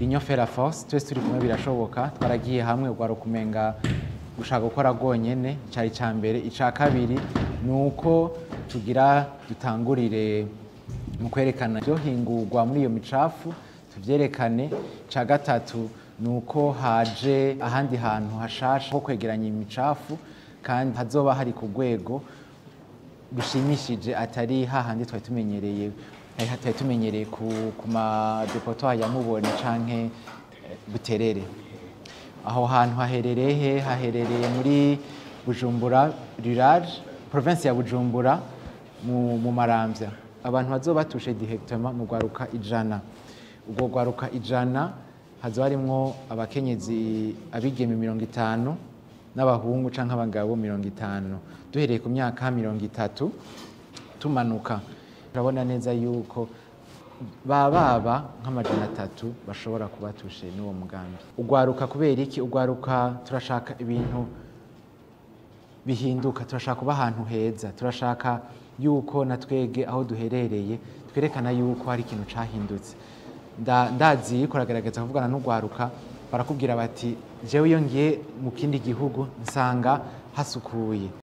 L'union fait la force, twese turi kumwe birashoboka. Twaragiye hamwe, ugwaruka umenga gushaka gukora rwonyene cari ica mbere. Ica kabiri ni uko tugira dutangurire mu kwerekana ivyohingurwa muri iyo micafu, tuvyerekane. Ica gatatu ni uko haje ahandi hantu hashasha ho kwegeranya imicafu, kandi hazoba hari ku rwego rushimishije, atari hahandi twari tumenyereye, ku ma dépotoirs ya Mubone canke Buterere. Aho hantu haherereye he? Haherereye muri Bujumbura rural, province ya Bujumbura, mu Maramvya. Abantu bazoba batushe directement mu gwaruka 100. Ubwo gwaruka 100 hazoba harimwo abakenyezi, abigeme 50 n'abahungu canke abagabo 50, duhereye ku myaka 30 tumanuka. Turabona neza yuko baba nk'300 bashobora kuba touchés n'uwo mugambi. Ugwaruka kubera iki? Ugwaruka turashaka ibintu bihinduka, turashaka kuba ahantu heza, turashaka yuko na twege aho duherereye twerekana yuko hari ikintu cahindutse. Ndazi yuko uragerageza kuvugana n'ugwaruka, barakubwira bati: "Jewe iyo ngiye mu kindi gihugu nsanga hasukuye."